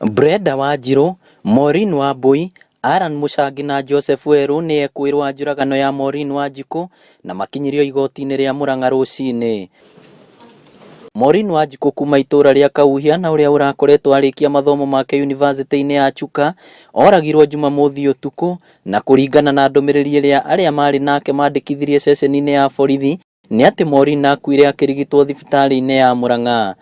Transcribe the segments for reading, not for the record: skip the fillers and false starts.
Brenda Wanjiru, Maureen Wambui, Allan Muchangi na Joseph Weru nĩ ekũĩrwo a njũragano ya Maureen Wanjiku na makinyirio igoti-inĩ rĩa Murang'a rũcinĩ. Maureen Wanjiku kuma itũra rĩa Kauhia na ũrĩa ũrakoretwo arĩkia mathomo make yunivasĩtĩ-inĩ ya Chuka oragirwo Jumamothi ũtukũ na kũringana na ndũmĩrĩri ĩrĩa arĩa marĩ nake mandĩkithirie ceceni-inĩ ya borithi nĩ atĩ Maureen akuire akĩrigitwo thibitarĩ-inĩ ya Murang'a.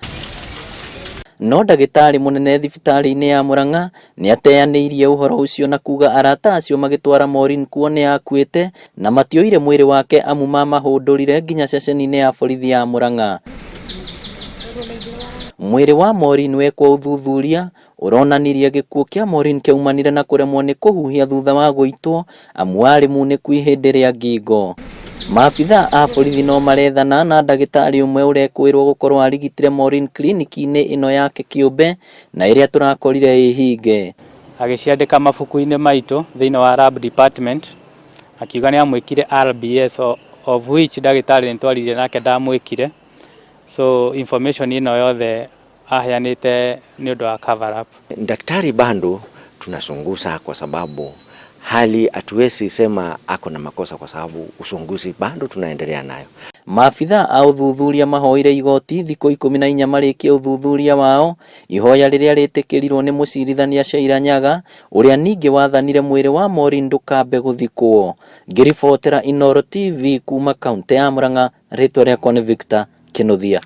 No ndagĩtarĩ mũnene thibitarĩ-inĩ ya Murang'a nĩ ateanĩirie ũhoro ũcio na kuga arata acio magĩtwara Maureen kuo nĩ akuĩte na matioire mwĩrĩ wake amu mamahũndũrire nginya ceceni-inĩ ya borithi ya Murang'a. Mwĩrĩ wa Maureen wekwo ũthuthuria ũronanirie gĩkuũ kĩa Maureen kĩaumanire na kũremwo nĩ kũhuhia thutha wa gũitwo amu arĩ munĩku ihĩndĩ rĩa ngingo. Maabithaa a borithi no marethana na ndagĩtarĩ ũmwe ũrekũĩrwo gũkorwo arigitire Maureen kiriniki-inĩ ĩno yake kĩũmbe na ĩrĩa tũrakorire ĩ hinge. Agĩciandĩka mabuku-inĩ maitũ thĩinĩ wa lab department, akiuga nĩ amwĩkire RBS of which ndagĩtarĩ nĩ twaririe nake ndamwĩkire. So information ĩno yothe aheanĩte nĩ ũndũ wa cover up. Daktari bado tunachunguza kwa sababu hali hatuwezi sema ako na makosa kwa sababu uchunguzi bado tunaendelea nayo. Maabithaa a ũthuthuria mahoire igoti thikũ 14 marĩkie ũthuthuria wao, ihoya rĩrĩa rĩtĩkĩrirwo nĩ mũcirithania Sheila Nyaga ũrĩa ningĩ wathanire mwĩrĩ wa Maureen ndũkambe gũthikwo. Ngĩribotera Inooro TV kuma kaunti ya Murang'a, rĩtwa rĩakwa nĩ Victor Kinuthia.